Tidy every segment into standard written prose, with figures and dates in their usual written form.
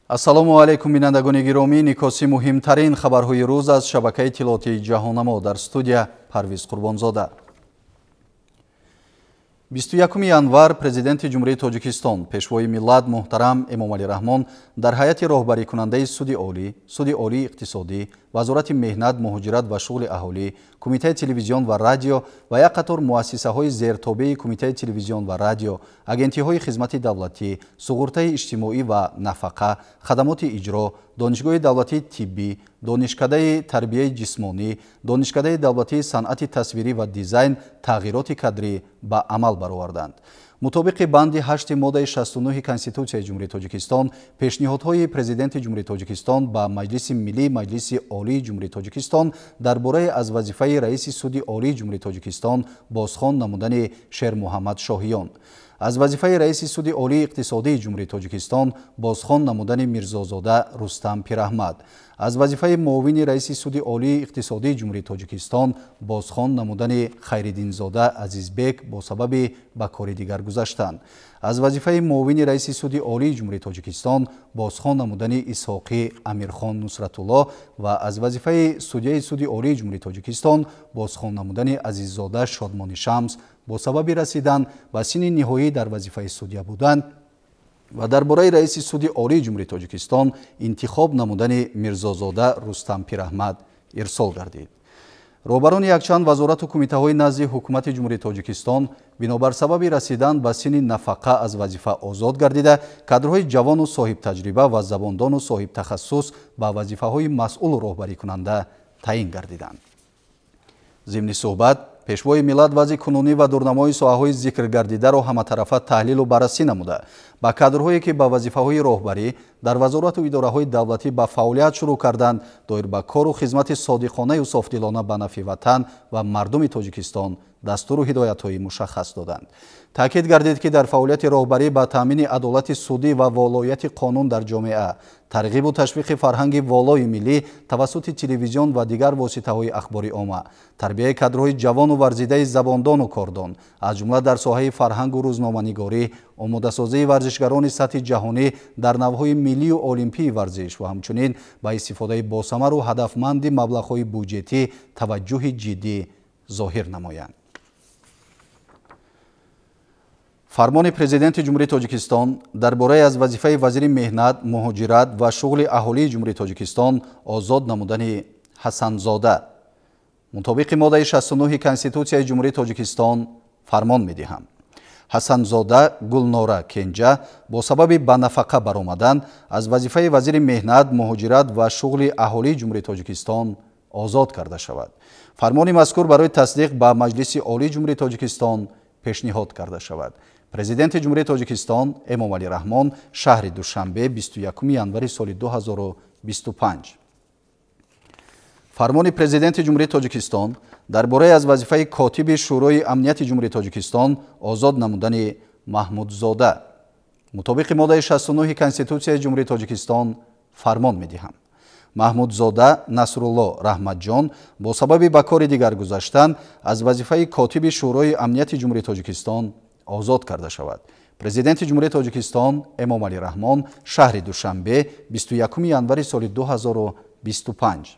Ассалому алайкум, бинандагони гиромӣ. Никоси муҳимтарин хабарҳои рӯз аз шабакаи иттилоотии Ҷаҳоннамо. Дар студия Парвиз Қурбонзода. 21 январ Президенти Ҷумҳурии Тоҷикистон, Пешвои миллат муҳтарам Эмомалӣ Раҳмон дар ҳайати роҳбарикунандаи Суди Олӣ, Суди Олии иқтисодӣ, Вазорати меҳнат, муҳоҷират ва шуғли аҳолӣ, Кумитаи телевизион ва радио ва як қатор муассисаҳои зертобеи Кумитаи телевизион ва радио, агентиҳои хизмати давлатӣ, суғуртаи иҷтимоӣ ва нафақа, хадамоти иҷро, Донишгоҳи давлатии тиббӣ, Донишкадаи тарбияи ҷисмонӣ, Донишкадаи давлатии санъати тасвирӣ ва дизайн тағйироти кадрӣ ба амал бароварданд. Мутобиқи банди 8 моддаи 69 Конститутсияи Ҷумҳурии Тоҷикистон, пешниҳодҳои Президенти Ҷумҳурии Тоҷикистон ба Маҷлиси Миллӣ Маҷлиси Олии Ҷумҳурии Тоҷикистон дар бораи аз вазифаи раиси Суди Олии Ҷумҳурии Тоҷикистон бозхон намудани Шермуҳаммад Шоҳиён, аз вазифаи раиси Суди Олии иқтисодии Ҷумҳурии Тоҷикистон бозхон намудани Мирзозода Рустам Пираҳмад, аз вазифаи муовини раиси Суди Олии иқтисодии Ҷумҳурии Тоҷикистон бозхон намудани Хайриддинзода Азизбек бо сабаби ба кори дигар гузаштан, аз вазифаи муовини раиси Суди Олии Ҷумҳурии Тоҷикистон бозхон намудани Исҳоқӣ Амирхон Нусратулло ва аз вазифаи судяи Суди Олии Ҷумҳурии Тоҷикистон бозхон намудани Азиззода Шодмони Шамс бо сабаби расидан ба синни ниҳоӣ дар вазифаи судя будан ва дар бораи раиси Суди Олии Ҷумҳурии Тоҷикистон интихоб намудани Мирзозода Рустам Пираҳмад ирсол гардид. Роҳбарони якчанд вазорату кумитаҳои назди Ҳукумати Ҷумҳурии Тоҷикистон бинобар сабаби расидан ба синни нафақа аз вазифа озод гардида, кадрҳои ҷавону соҳибтаҷриба ва забондону соҳибтахассус ба вазифаҳои масъулу роҳбарикунанда таъин гардиданд. Зимни суҳбат Пешвои миллат вазъи кунунӣ ва дурнамои соҳаҳои зикргардидаро ҳаматарафа таҳлилу баррасӣ намуда, ба кадрҳое ки ба вазифаҳои роҳбарӣ дар вазорату идораҳои давлатӣ ба фаъолият шурӯъ карданд, доир ба кору хизмати содиқонаю софдилона ба нафъи ватан ва мардуми Тоҷикистон дастуру ҳидоятҳои мушаххас доданд. Таъкид гардид, ки дар фаъолияти роҳбарӣ ба таъмини адолати судӣ ва волоияти қонун дар ҷомеа, тарғибу ташвиқи фарҳанги волои миллӣ тавассути телевизион ва дигар воситаҳои ахбори омма, тарбияи кадрҳои ҷавону варзидаи забондону кордон, аз ҷумла дар соҳаи фарҳангу рӯзноманигорӣ, омодасозии варзишгарони сатҳи ҷаҳонӣ дар навъҳои миллию олимпии варзиш ва ҳамчунин ба истифодаи босамару ҳадафманди маблағҳои буҷетӣ таваҷҷӯҳи ҷиддӣ зоҳир намоянд. Фармони Президенти Ҷумҳурии Тоҷикистон дар бораи аз вазифаи вазири меҳнат, муҳоҷират ва шуғли аҳолии Ҷумҳурии Тоҷикистон озод намудани Ҳасанзода. Мутобиқи моддаи 69 Конститутсияи Ҷумҳурии Тоҷикистон фармон медиҳам. Ҳасанзода Гулнора Кенҷа бо сабаби ба нафақа баромадан аз вазифаи вазири меҳнат, муҳоҷират ва шуғли аҳолии Ҷумҳурии Тоҷикистон озод карда шавад. Фармони мазкур барои тасдиқ ба Маҷлиси Олии Ҷумҳурии Тоҷикистон пешниҳод карда шавад. Президенти Ҷумҳурии Тоҷикистон Эмомалӣ Раҳмон, шаҳри Душанбе, 21 январи соли 2025. Фармони Президенти Ҷумҳурии Тоҷикистон дар бораи аз вазифаи котиби Шӯрои Амнияти Ҷумҳурии Тоҷикистон озод намудани Маҳмудзода. Мутобиқи моддаи 69 Конститутсияи Ҷумҳурии Тоҷикистон фармон медиҳам. Маҳмудзода Насрулло Раҳматҷон бо сабаби ба кори дигар гузаштан аз вазифаи котиби Шӯрои Амнияти Ҷумҳурии Тоҷикистон озод карда шавад. Президенти Ҷумҳурии Тоҷикистон Эмомалӣ Раҳмон, шаҳри Душанбе, 21 январи соли 2025.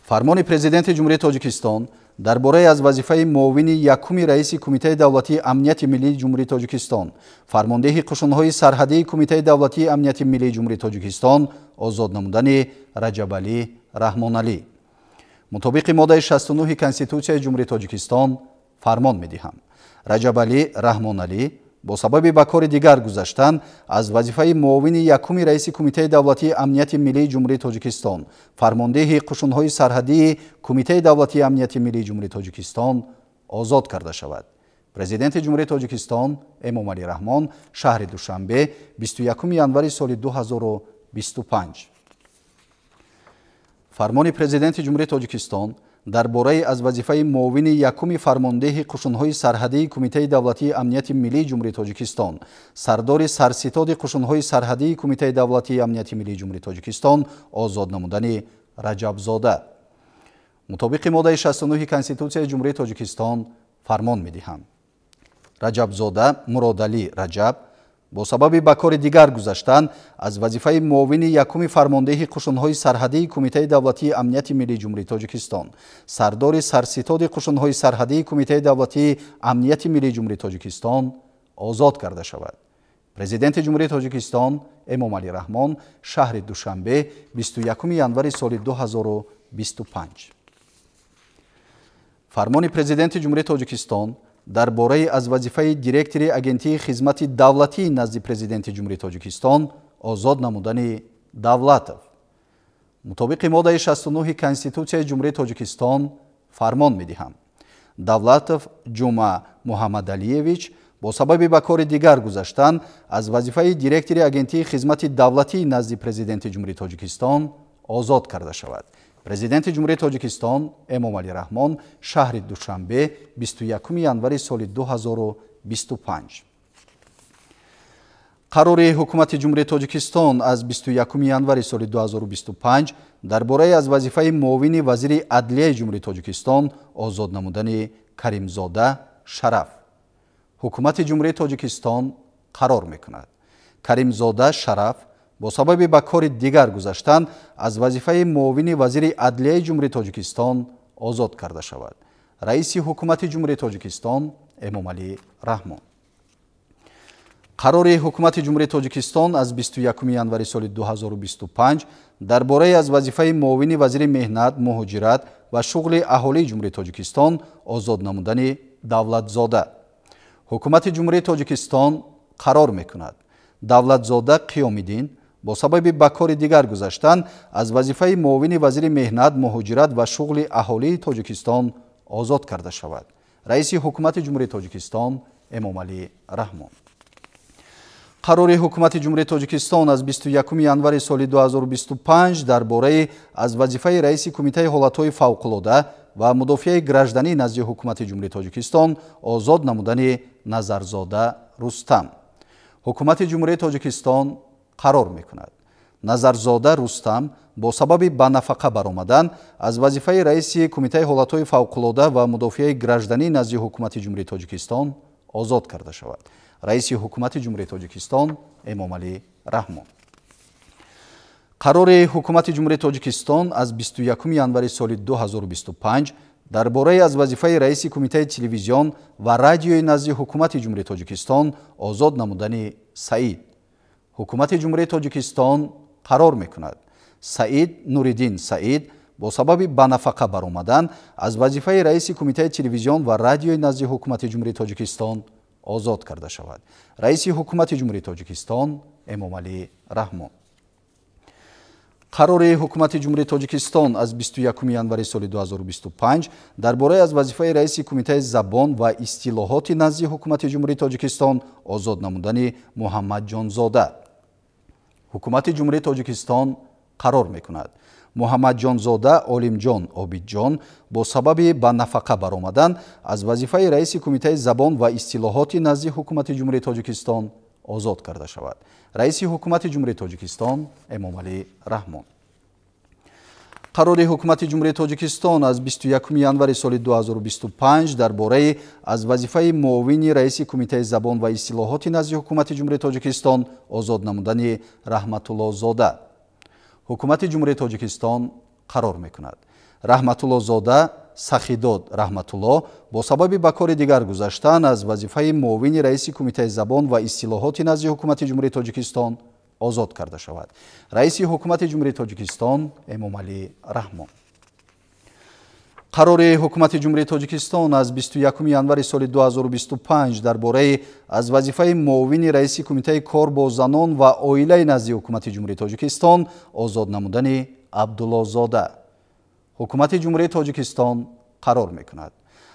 Фармони Президенти Ҷумҳурии Тоҷикистон дар бораи аз вазифаи муовини якуми раиси Кумитаи давлатии амнияти миллии Ҷумҳурии Тоҷикистон, фармондеҳи қушунҳои сарҳадии Кумитаи давлатии амнияти миллии Ҷумҳурии Тоҷикистон озод намудани Раҷабалӣ Раҳмоналӣ. Мутобиқи моддаи 69 Конститутсияи Ҷумҳурии Тоҷикистон фармон медиҳам. Раҷабалӣ Раҳмоналӣ бо сабаби ба кори дигар гузаштан аз вазифаи муовини якуми раиси Кумитаи давлатии амнияти миллии Ҷумҳурии Тоҷикистон, фармондеҳи қушунҳои сарҳадии Кумитаи давлатии амнияти миллии Ҷумҳурии Тоҷикистон озод карда шавад. Президенти Ҷумҳурии Тоҷикистон Эмомалӣ Раҳмон, шаҳри Душанбе, 21 январи соли 2025. Фармони Президенти Ҷумҳурии Тоҷикистон дар бораи аз вазифаи муовини якуми фармондеҳи қушунҳои сарҳадии Кумитаи давлатии амнияти миллии Ҷумҳурии Тоҷикистон, сардори сарситоди қушунҳои сарҳадии Кумитаи давлатии амнияти миллии Ҷумҳурии Тоҷикистон озод намудани Раҷабзода. Мутобиқи моддаи 69 Конститутсияи Ҷумҳурии Тоҷикистон фармон медиҳам. Раҷабзода Муродалӣ Раҷаб Бо сабаби ба кори дигар гузаштан аз вазифаи муовини якуми фармондеҳи қушунҳои сарҳадии Кумитаи давлатии амнияти миллии Ҷумҳурии Тоҷикистон, сардори сарситоди қушунҳои сарҳадии Кумитаи давлатии амнияти миллии Ҷумҳурии Тоҷикистон озод карда шавад. Президенти Ҷумҳурии Тоҷикистон Эмомалӣ Раҳмон, шаҳри Душанбе, 21 январи соли 2025. Фармони Президенти Ҷумҳурии Тоҷикистон дар бораи аз вазифаи директори Агентии хизмати давлатии назди Президенти Ҷумҳурии Тоҷикистон озод намудани Давлатов. Мутобиқи моддаи 69 Конститутсияи Ҷумҳурии Тоҷикистон фармон медиҳам. Давлатов Ҷума Муҳаммадалиевич бо сабаби ба кори дигар гузаштан аз вазифаи директори Агентии хизмати давлатии назди Президенти Ҷумҳурии Тоҷикистон озод карда шавад. Президенти Ҷумҳурии Тоҷикистон Эмомалӣ Раҳмон, шаҳри Душанбе, 21 январи соли 2025. Қарори Ҳукумати Ҷумҳурии Тоҷикистон аз 21 январи соли 2025 дар бораи аз вазифаи муовини вазири адлияи Ҷумҳурии Тоҷикистон озод намудани Каримзода Шараф. Ҳукумати Ҷумҳурии Тоҷикистон қарор мекунад. Каримзода Шараф бо сабаби ба кори дигар гузаштан аз вазифаи муовини вазири адлияи Ҷумҳурии Тоҷикистон озод карда шавад. Раиси Ҳукумати Ҷумҳурии Тоҷикистон Эмомалӣ Раҳмон. Қарори Ҳукумати Ҷумҳурии Тоҷикистон аз 21 январи соли 2025 дар бораи аз вазифаи муовини вазири меҳнат, муҳоҷират ва шуғли аҳолии Ҷумҳурии Тоҷикистон озод намудани Давлатзода. Ҳукумати Ҷумҳурии Тоҷикистон қарор мекунад. Давлатзода Қиёмиддин бо сабаби ба кори дигар гузаштан аз вазифаи муовини вазири меҳнат, муҳоҷират ва шуғли аҳолии Тоҷикистон озод карда шавад. Раиси Ҳукумати Ҷумҳурии Тоҷикистон Эмомалӣ Раҳмон. Қарори Ҳукумати Ҷумҳурии Тоҷикистон аз 21 январи соли 2025 дар бораи аз вазифаи раиси Кумитаи ҳолатҳои фавқулода ва мудофиаи гражданӣ назди Ҳукумати Ҷумҳурии Тоҷикистон озод намудани Назарзода Рустам. Ҳукумати Ҷумҳурии Тоҷикистон қарор мекунад. Назарзода Рустам бо сабаби ба нафақа баромадан аз вазифаи раиси Кумитаи ҳолатҳои фавқулода ва мудофиаи гражданӣ назди Ҳукумати Ҷумҳурии Тоҷикистон озод карда шавад. Раиси Ҳукумати Ҷумҳурии Тоҷикистон Эмомалӣ Раҳмон. Қарори Ҳукумати Ҷумҳурии Тоҷикистон аз 21 январи соли 2025 дар бораи аз вазифаи раиси Кумитаи телевизион ва радиои назди Ҳукумати Ҷумҳурии Тоҷикистон озод намудани Саид. Ҳукумати Ҷумҳурии Тоҷикистон қарор мекунад. Саид Нуриддин Саид бо сабаби ба нафақа баромадан аз вазифаи раиси Кумитаи телевизион ва радиои назди Ҳукумати Ҷумҳурии Тоҷикистон озод карда шавад. Раиси Ҳукумати Ҷумҳурии Тоҷикистон Эмомалӣ Раҳмон. Қарори Ҳукумати Ҷумҳурии Тоҷикистон аз 21 январи соли 2025 дар бораи аз вазифаи раиси Кумитаи забон ва истилоҳоти назди Ҳукумати Ҷумҳурии Тоҷикистон озод намудани Муҳаммадҷонзода. Ҳукумати Ҷумҳурии Тоҷикистон қарор мекунад. Муҳаммадҷонзода Олимҷон Обидҷон бо сабаби ба нафақа баромадан аз вазифаи раиси Кумитаи забон ва истилоҳоти назди Ҳукумати Ҷумҳурии Тоҷикистон озод карда шавад. Раиси Ҳукумати Ҷумҳурии Тоҷикистон Эмомалӣ Раҳмон. Қарори Ҳукумати Ҷумҳурии Тоҷикистон аз 21 январи соли 2025 дар бораи аз вазифаи муовини раиси Кумитаи забон ва истилоҳоти назди Ҳукумати Ҷумҳурии Тоҷикистон озод намудани Раҳматуллозода. Ҳукумати Ҷумҳурии Тоҷикистон қарор мекунад. Раҳматуллозода Сахидод Раҳматулло бо сабаби ба кори дигар гузаштан аз вазифаи муовини раиси Кумитаи забон ва истилоҳоти назди Ҳукумати Ҷумҳурии Тоҷикистон озод карда шавад. Раиси Ҳукумати Ҷумҳурии Тоҷикистон Эмомалӣ Раҳмон. Қарори Ҳукумати Ҷумҳурии Тоҷикистон аз 21 январи соли 2025 дар бораи аз вазифаи муовини раиси Кумитаи кор бо занон ва оилаи назди Ҳукумати Ҷумҳурии Тоҷикистон озод намудани Абдуллозода. Ҳукумати Ҷумҳурии Тоҷикистон қарор мекунад.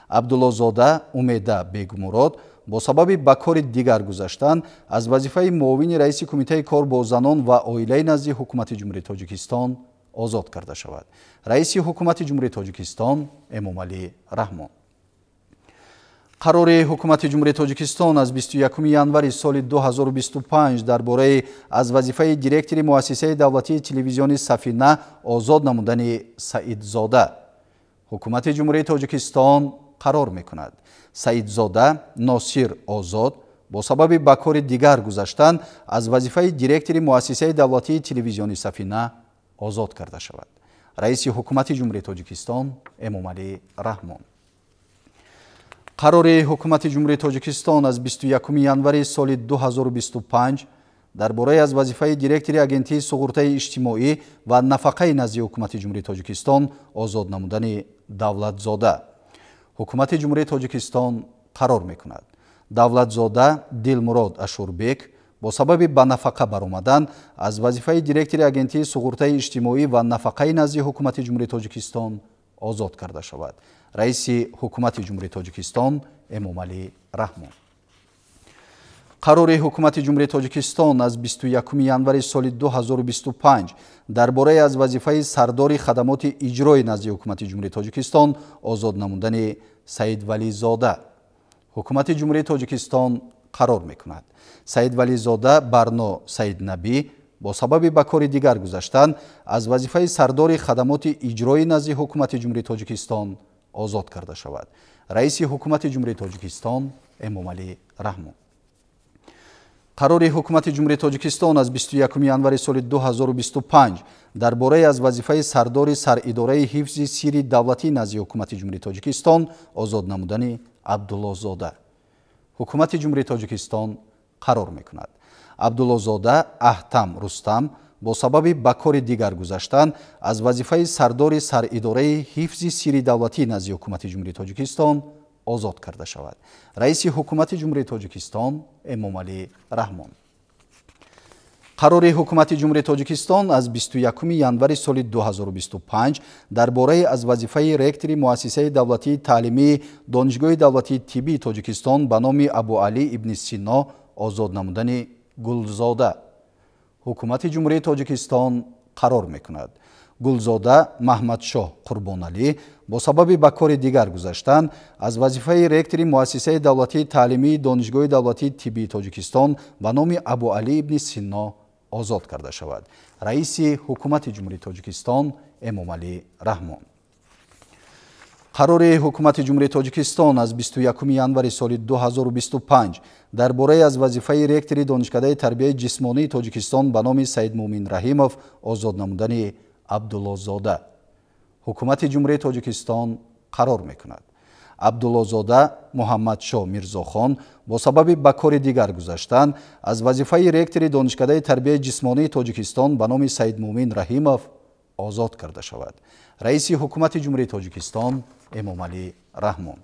Абдуллозода Умеда Бегмурод бо сабаби ба кори дигар гузаштан аз вазифаи муовини раиси Кумитаи кор бо занон ва оилаи назди Ҳукумати Ҷумҳурии Тоҷикистон озод карда шавад. Раиси Ҳукумати Ҷумҳурии Тоҷикистон Эмомалӣ Раҳмон. Қарори Ҳукумати Ҷумҳурии Тоҷикистон аз 21 январи соли 2025 дар бораи аз вазифаи директори муассисаи давлатии телевизиони Сафина озод намудани Саидзода. Ҳукумати Ҷумҳурии Тоҷикистон қарор мекунад. Саидзода Носир Озод бо сабаби ба кори дигар гузаштан аз вазифаи директори муассисаи давлатии телевизиони Сафина озод карда шавад. Раиси Ҳукумати Ҷумҳурии Тоҷикистон Эмомалӣ Раҳмон. Қарори Ҳукумати Ҷумҳурии Тоҷикистон аз 21 январи соли 2025 дар бораи аз вазифаи директори Агентии суғуртаи иҷтимоӣ ва нафақаи назди Ҳукумати Ҷумҳурии Тоҷикистон озод намудани Давлатзода. Ҳукумати Ҷумҳурии Тоҷикистон қарор мекунад: Давлатзода Дилмурод Ашурбек бо сабаби ба нафақа баромадан аз вазифаи директори Агентии суғуртаи иҷтимоӣ ва нафақаи назди Ҳукумати Ҷумҳурии Тоҷикистон озод карда шавад. Раиси Ҳукумати Ҷумҳурии Тоҷикистон Эмомалӣ Раҳмон. Қарори Ҳукумати Ҷумҳурии Тоҷикистон аз 21 январи соли 2025 дар бораи аз вазифаи сардори хадамоти иҷрои назди Ҳукумати Ҷумҳурии Тоҷикистон озод намудани Саидвализода. Ҳукумати Ҷумҳурии Тоҷикистон қарор мекунад: Саидвализода Барно Саиднабӣ бо сабаби ба кори дигар гузаштан аз вазифаи сардори хадамоти иҷрои назди Ҳукумати Ҷумҳурии Тоҷикистон озод карда шавад. Раиси Ҳукумати Ҷумҳурии Тоҷикистон Эмомалӣ Раҳмон. Қарори Ҳукумати Ҷумҳурии Тоҷикистон аз 21 январи соли 2025 дар бораи аз вазифаи сардори саридораи ҳифзи сирри давлатӣ назди Ҳукумати Ҷумҳурии Тоҷикистон озод намудани Абдуллозода. Ҳукумати Ҷумҳурии Тоҷикистон қарор мекунад: Абдуллозода Аҳтам Рустам бо сабаби ба кори дигар гузаштан аз вазифаи сардори саридораи ҳифзи сирри давлатӣ назди Ҳукумати Ҷумҳурии Тоҷикистон озод карда шавад. Раиси Ҳукумати Ҷумҳурии Тоҷикистон Эмомалӣ Раҳмон. Қарори Ҳукумати Ҷумҳурии Тоҷикистон аз 21 январи соли 2025 дар бораи аз вазифаи ректори муассисаи давлатии таълимии Донишгоҳи давлатии тиббии Тоҷикистон ба номи Абуалӣ ибни Сино озод намудани Гулзода. Ҳукумати Ҷумҳурии Тоҷикистон қарор мекунад: Гулзода Маҳмадшоҳ Қурбоналӣ бо сабаби ба кори дигар гузаштан аз вазифаи ректори муассисаи давлатии таълимии Донишгоҳи давлатии тиббии Тоҷикистон ба номи Абуалӣ ибни Сино озод карда шавад. Раиси Ҳукумати Ҷумҳурии Тоҷикистон Эмомалӣ Раҳмон. Қарори Ҳукумати Ҷумҳурии Тоҷикистон аз 21 январи соли 2025 дар бораи аз вазифаи ректори Донишкадаи тарбияи ҷисмонии Тоҷикистон ба номи Саидмӯмин Раҳимов озод намудани Абдуллозода. Ҳукумати Ҷумҳурии Тоҷикистон қарор мекунад: Абдуллозода Муҳаммадшоҳ Мирзохон бо сабаби ба кори дигар гузаштан аз вазифаи ректори Донишкадаи тарбияи ҷисмонии Тоҷикистон ба номи Саидмӯмин Раҳимов озод карда шавад. Раиси Ҳукумати Ҷумҳурии Тоҷикистон Эмомалӣ Раҳмон.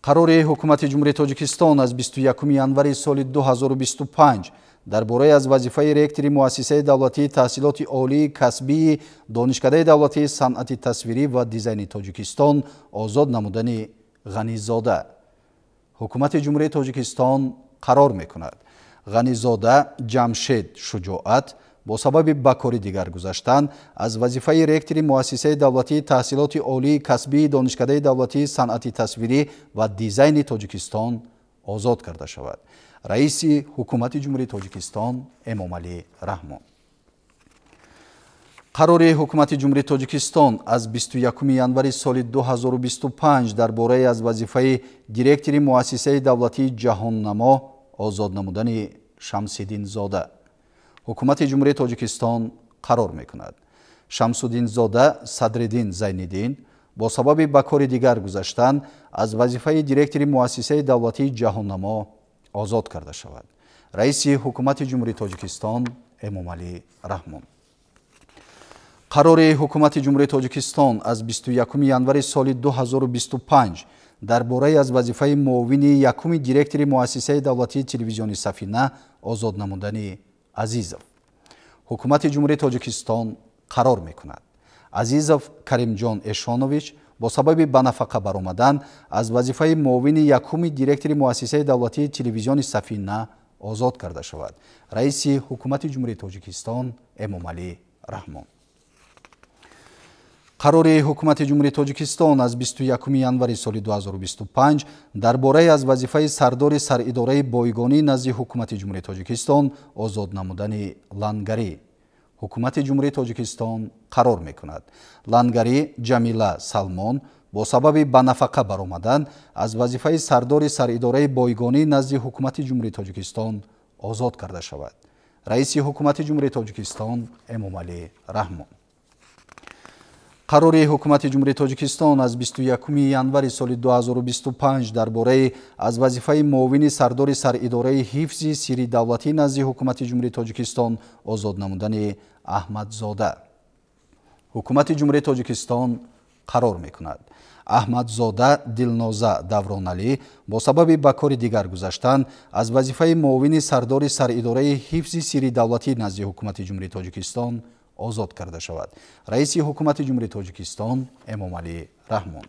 Қарори Ҳукумати Ҷумҳурии Тоҷикистон аз 21 январи соли 2025 дар бораи аз вазифаи ректори муассисаи давлатии таҳсилоти олии касбии Донишкадаи давлатии санъати тасвирӣ ва дизайни Тоҷикистон озод намудани Ғанизода. Ҳукумати Ҷумҳурии Тоҷикистон қарор мекунад: Ғанизода Ҷамшед Шуҷоат бо сабаби ба кори дигар гузаштан аз вазифаи ректори муассисаи давлатии таҳсилоти олии касбии Донишкадаи давлатии санъати тасвирӣ ва дизайни Тоҷикистон озод карда шавад. Раиси Ҳукумати Ҷумҳурии Тоҷикистон Эмомалӣ Раҳмон. Қарори Ҳукумати Ҷумҳурии Тоҷикистон аз 21 январи соли 2025 дар бораи аз вазифаи директори муассисаи давлатии Ҷаҳоннамо озод намудани Шамсиддинзода. Ҳукумати Ҷумҳурии Тоҷикистон қарор мекунад: Шамсуддинзода Садриддин Зайниддин бо сабаби ба кори дигар гузаштан аз вазифаи директори муассисаи давлатии Ҷаҳоннамо озод карда шавад. Раиси Ҳукумати Ҷумҳурии Тоҷикистон Эмомалӣ Раҳмон. Қарори Ҳукумати Ҷумҳурии Тоҷикистон аз 21 январи соли 2025 дар бораи аз вазифаи муовини якуми директори муассисаи давлатии телевизиони Сафина озод намудани Азизов. Ҳукумати Ҷумҳурии Тоҷикистон қарор мекунад: Азизов Каримҷон Эшонович бо сабаби ба нафақа баромадан аз вазифаи муовини якуми директори муассисаи давлатии телевизиони Сафина озод карда шавад. Раиси Ҳукумати Ҷумҳурии Тоҷикистон Эмомалӣ Раҳмон. Қарори Ҳукумати Ҷумҳурии Тоҷикистон аз 21 январи соли 2025 дар бораи аз вазифаи сардори саридораи бойгонӣ назди Ҳукумати Ҷумҳурии Тоҷикистон озод намудани Лангарӣ. Ҳукумати Ҷумҳурии Тоҷикистон қарор мекунад: Лангарӣ Ҷамила Салмон Бо сабаби ба нафақа баромадан аз вазифаи сардори саридораи бойгонӣ назди Ҳукумати Ҷумҳурии Тоҷикистон озод карда шавад. Раиси Ҳукумати Ҷумҳурии Тоҷикистон Эмомалӣ Раҳмон. Қарори Ҳукумати Ҷумҳурии Тоҷикистон аз 21 январи соли 2025 дар бораи аз вазифаи муовини сардори саридораи ҳифзи сирри давлатӣ назди Ҳукумати Ҷумҳурии Тоҷикистон озод намудани Аҳмадзода. Ҳукумати Ҷумҳурии Тоҷикистон қарор мекунад. Аҳмадзода Дилноза Давроналӣ бо сабаби ба кори дигар гузаштан аз вазифаи муовини сардори саридораи ҳифзи сирри давлатӣ назди Ҳукумати Ҷумҳурии Тоҷикистон озод карда шавад. Раиси Ҳукумати Ҷумҳурии Тоҷикистон Эмомалӣ Раҳмон.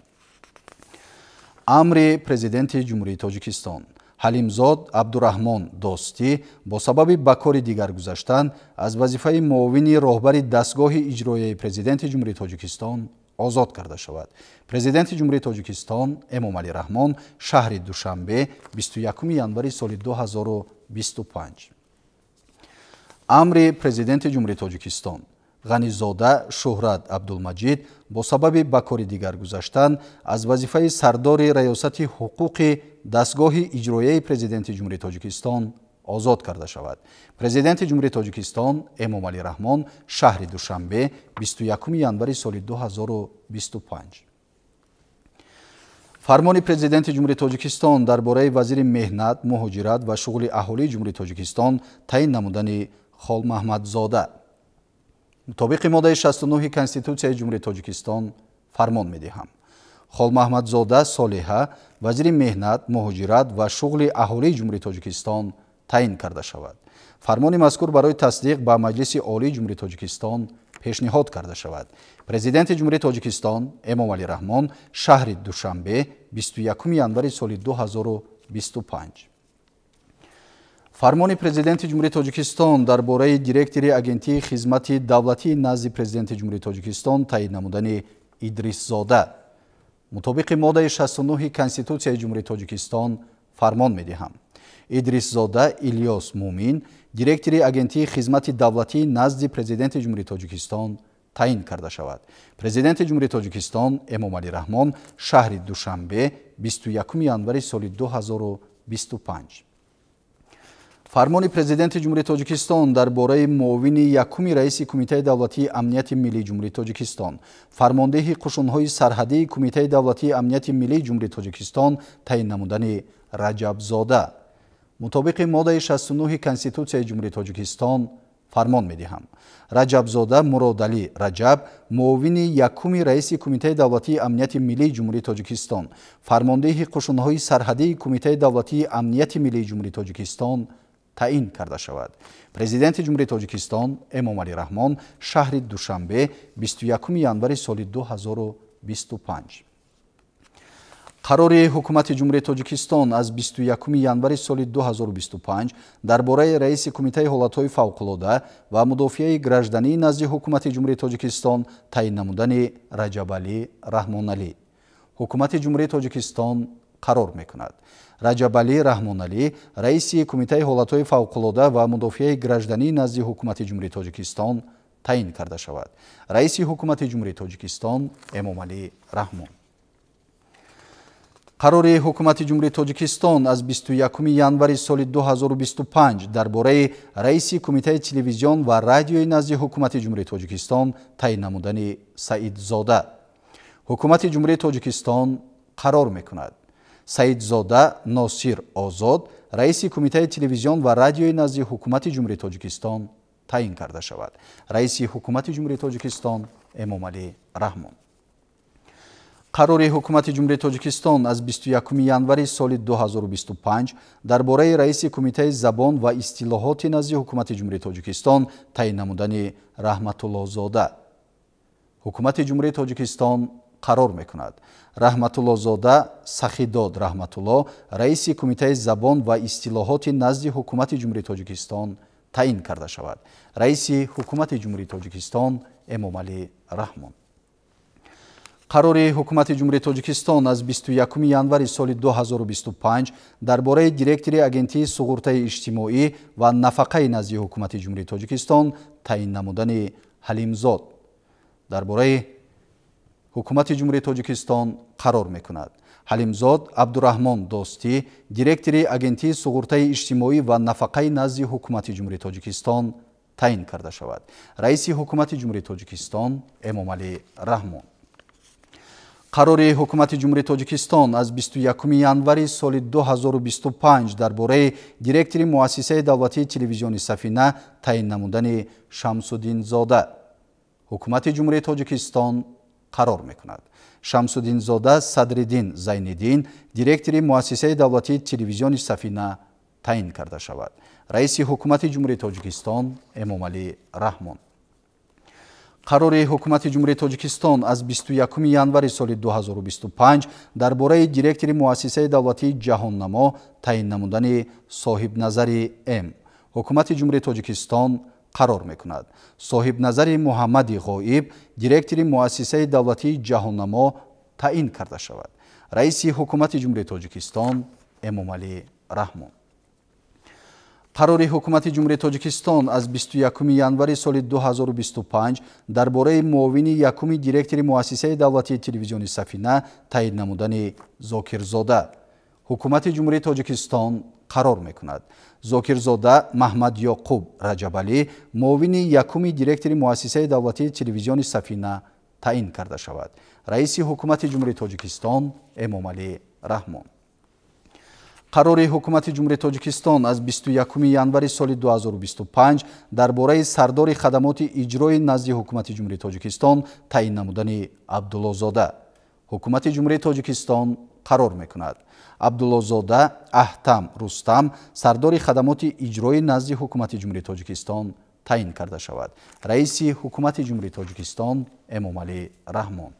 Амри Президенти Ҷумҳурии Тоҷикистон. Ҳалимзод Абдураҳмон Достӣ бо сабаби ба кори дигар гузаштан аз вазифаи муовини роҳбари дастгоҳи иҷроияи Президенти Ҷумҳурии Тоҷикистон озод карда шавад. Президенти Ҷумҳурии Тоҷикистон Эмомалӣ Раҳмон, шаҳри Душанбе, 21 январи соли 2025. Амри Президенти Ҷумҳурии Тоҷикистон. Ғанизода Шуҳрат Абдулмаҷид бо сабаби ба кори дигар гузаштан аз вазифаи сардори раёсати ҳуқуқи дастгоҳи иҷроияи Президенти Ҷумҳурии Тоҷикистон озод карда шавад. Президенти Ҷумҳурии Тоҷикистон Эмомалӣ Раҳмон, шаҳри Душанбе, 21 январи соли 2025. Фармони Президенти Ҷумҳурии Тоҷикистон дар бораи вазири меҳнат, муҳоҷират ва шуғли аҳолии Ҷумҳурии Тоҷикистон таъин намудани Холмаҳмадзода. Мутобиқи моддаи 69 Конститутсияи Ҷумҳурии Тоҷикистон фармон медиҳам. Холмаҳмадзода Солиҳа вазири меҳнат, муҳоҷират ва шуғли аҳолии Ҷумҳурии Тоҷикистон таъин карда шавад. Фармони мазкур барои тасдиқ ба Маҷлиси Олии Ҷумҳурии Тоҷикистон пешниҳод карда шавад. Президенти Ҷумҳурии Тоҷикистон Эмомалӣ Раҳмон, шаҳри Душанбе, 21 январи соли 2025. Фармони Президенти Ҷумҳурии Тоҷикистон дар бораи директори Агентии хизмати давлатии назди Президенти Ҷумҳурии Тоҷикистон таъин намудани Идрисзода. Мутобиқи моддаи 69 Конститутсияи Ҷумҳурии Тоҷикистон фармон медиҳам. Идрисзода Илёс Мумин директори Агентии хизмати давлатии назди Президенти Ҷумҳурии Тоҷикистон таъин карда шавад. Президенти Ҷумҳурии Тоҷикистон Эмомалӣ Раҳмон, шаҳри Душанбе, 21 январи соли 2025. Фармони Президенти Ҷумҳурии Тоҷикистон дар бораи муовини якуми раиси Кумитаи давлатии амнияти миллии Ҷумҳурии Тоҷикистон, фармондеҳи қушунҳои сарҳадии Кумитаи давлатии амнияти миллии Ҷумҳурии Тоҷикистон таъин намудани Раҷабзода. Мутобиқи моддаи 69 Конститутсияи Ҷумҳурии Тоҷикистон фармон медиҳам. Раҷабзода Муродалӣ Раҷаб муовини якуми раиси Кумитаи давлатии амнияти миллии Ҷумҳурии Тоҷикистон, фармондеҳи қушунҳои сарҳадии Кумитаи давлатии амнияти миллии Ҷумҳурии Тоҷикистон таъин карда шавад. Президенти Ҷумҳурии Тоҷикистон Эмомалӣ Раҳмон, шаҳри Душанбе, 21 январи соли 2025. Қарори Ҳукумати Ҷумҳурии Тоҷикистон аз 21 январи соли 2025 дар бораи раиси Кумитаи ҳолатҳои фавқулода ва мудофиаи гражданӣ назди Ҳукумати Ҷумҳурии Тоҷикистон таъин намудани Раҷабалӣ Раҳмоналӣ. Ҳукумати Ҷумҳурии Тоҷикистон қарор мекунад. Раҷабалӣ Раҳмоналӣ раиси Кумитаи ҳолатҳои фавқулода ва мудофиаи гражданӣ назди Ҳукумати Ҷумҳурии Тоҷикистон таъин карда шавад. Раиси Ҳукумати Ҷумҳурии Тоҷикистон Эмомалӣ Раҳмон. Қарори Ҳукумати Ҷумҳурии Тоҷикистон аз 21 январи соли 2025 дар бораи раиси Кумитаи телевизион ва радиои назди Ҳукумати Ҷумҳурии Тоҷикистон таъин намудани Саидзода. Ҳукумати Ҷумҳурии Тоҷикистон қарор мекунад. Саидзода Носир Озод раиси Кумитаи телевизион ва радиои назди Ҳукумати Ҷумҳурии Тоҷикистон таъин карда шавад. Раиси Ҳукумати Ҷумҳурии Тоҷикистон Эмомалӣ Раҳмон. Қарори Ҳукумати Ҷумҳурии Тоҷикистон аз 21 январи соли 2025 дар бораи раиси Кумитаи забон ва истилоҳоти назди Ҳукумати Ҷумҳурии Тоҷикистон таъин намудани Раҳматуллозода. Ҳукумати Ҷумҳурии Тоҷикистон қарор мекунад. Раҳматуллозода Сахидод Раҳматулло раиси Кумитаи забон ва истилоҳоти назди Ҳукумати Ҷумҳурии Тоҷикистон таъин карда шавад. Раиси Ҳукумати Ҷумҳурии Тоҷикистон Эмомалӣ Раҳмон. Қарори Ҳукумати Ҷумҳурии Тоҷикистон аз 21 январи соли 2025 дар бораи директори Агентии суғуртаи иҷтимоӣ ва нафақаи назди Ҳукумати Ҷумҳурии Тоҷикистон таъин намудани Ҳалимзод. Дар бораи Ҳукумати Ҷумҳурии Тоҷикистон қарор мекунад. Ҳалимзод Абдураҳмон Достӣ директори Агентии суғуртаи иҷтимоӣ ва нафақаи назди Ҳукумати Ҷумҳурии Тоҷикистон таъин карда шавад. Раиси Ҳукумати Ҷумҳурии Тоҷикистон Эмомалӣ Раҳмон. Қарори Ҳукумати Ҷумҳурии Тоҷикистон аз 21 январи соли 2025 дар бораи директори муассисаи давлатии телевизиони Сафина таъин намудани Шамсуддинзода. Ҳукумати Ҷумҳурии Тоҷикистон қарор мекунад. Шамсуддинзода Садриддин Зайниддин директори муассисаи давлатии телевизиони Сафина таъин карда шавад. Раиси Ҳукумати Ҷумҳурии Тоҷикистон Эмомалӣ Раҳмон. Қарори Ҳукумати Ҷумҳурии Тоҷикистон аз 21 январи соли 2025 дар бораи директори муассисаи давлатии Ҷаҳоннамо таъин намудани Соҳибназари М. Ҳукумати Ҷумҳурии Тоҷикистон қарор мекунад. Соҳибназари Муҳаммади Ғоиб директори муассисаи давлатии Ҷаҳоннамо таъин карда шавад. Раиси Ҳукумати Ҷумҳурии Тоҷикистон Эмомалӣ Раҳмон. Қарори Ҳукумати Ҷумҳурии Тоҷикистон аз 21 январи соли 2025 дар бораи муовини якуми директори муассисаи давлатии телевизиони Сафина таъин намудани Зокирзода. Ҳукумати Ҷумҳурии Тоҷикистон қарор мекунад. Зокирзода Маҳмад Ёқуб Раҷабалӣ муовини якуми директори муассисаи давлатии телевизиони Сафина таъин карда шавад. Раиси Ҳукумати Ҷумҳурии Тоҷикистон Эмомалӣ Раҳмон. Қарори Ҳукумати Ҷумҳурии Тоҷикистон аз 21 январи соли 2025 дар бораи сардори хадамоти иҷрои назди Ҳукумати Ҷумҳурии Тоҷикистон таъин намудани Абдуллозода. Ҳукумати Ҷумҳурии Тоҷикистон қарор мекунад. Абдуллозода Аҳтам Рустам сардори хадамоти иҷрои назди Ҳукумати Ҷумҳурии Тоҷикистон таъин карда шавад. Раиси Ҳукумати Ҷумҳурии Тоҷикистон Эмомалӣ Раҳмон.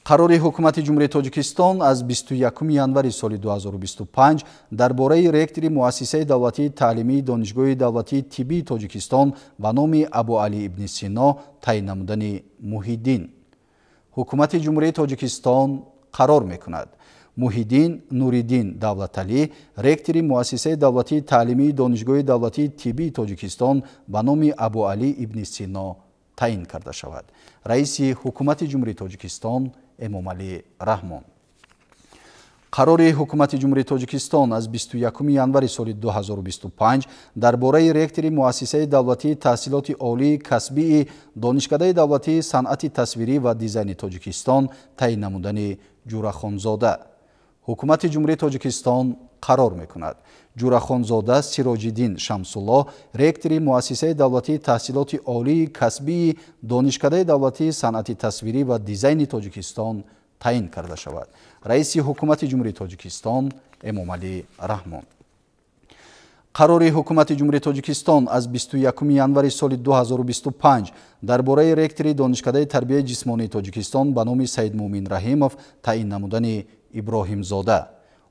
Қарори Ҳукумати Ҷумҳурии Тоҷикистон аз 21 январи соли 2025 дар бораи ректори муассисаи давлатии таълимии Донишгоҳи давлатии тиббии Тоҷикистон ба номи Абуалӣ ибни Сино таъин намудани Муҳиддин. Ҳукумати Ҷумҳурии Тоҷикистон қарор мекунад. Муҳиддин Нуриддин Давлаталӣ ректори муассисаи давлатии таълимии Донишгоҳи давлатии тиббии Тоҷикистон ба номи Абуалӣ ибни Сино таъин карда шавад. Раиси Ҳукумати Ҷумҳурии Тоҷикистон Эмомалӣ Раҳмон. Қарори Ҳукумати Ҷумҳурии Тоҷикистон аз 21 январи соли 2025 дар бораи ректори муассисаи давлатии таҳсилоти олии касбии Донишкадаи давлатии санъати тасвирӣ ва дизайни Тоҷикистон таъин намудани Ҷурахонзода. Ҳукумати Ҷумҳурии Тоҷикистон қарор мекунад. Ҷурахонзода Сироҷиддин Шамсулло ректори муассисаи давлатии таҳсилоти олии касбии Донишкадаи давлатии санъати тасвирӣ ва дизайни Тоҷикистон таъин карда шавад. Раиси Ҳукумати Ҷумҳурии Тоҷикистон Эмомалӣ Раҳмон. Қарори Ҳукумати Ҷумҳурии Тоҷикистон аз 21 январи соли 2025 дар бораи ректори Донишкадаи тарбияи ҷисмонии Тоҷикистон ба номи Саидмуъмин Раҳимов таъин намудани Иброҳимзода.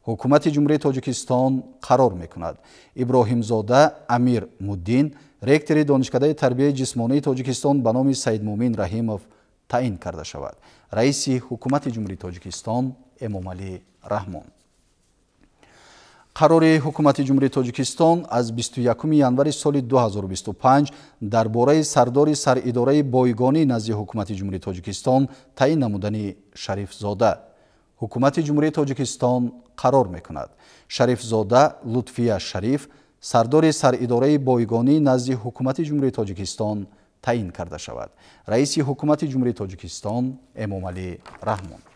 Ҳукумати Ҷумҳурии Тоҷикистон қарор мекунад. Иброҳимзода Амир Муддин ректори Донишкадаи тарбияи ҷисмонии Тоҷикистон ба номи Саидмуъмин Раҳимов таъин карда шавад. Раиси Ҳукумати Ҷумҳурии Тоҷикистон Эмомалӣ Раҳмон. Қарори Ҳукумати Ҷумҳурии Тоҷикистон аз 21 январи соли 2025 дар бораи сардори саридораи бойгонӣ назди Ҳукумати Ҷумҳурии Тоҷикистон таъин намудани Шарифзода. Ҳукумати Ҷумҳурии Тоҷикистон қарор мекунад. Шарифзода Лутфия Шариф сардори саридораи бойгонӣ назди Ҳукумати Ҷумҳурии Тоҷикистон таъин карда шавад. Раиси Ҳукумати Ҷумҳурии Тоҷикистон Эмомалӣ Раҳмон.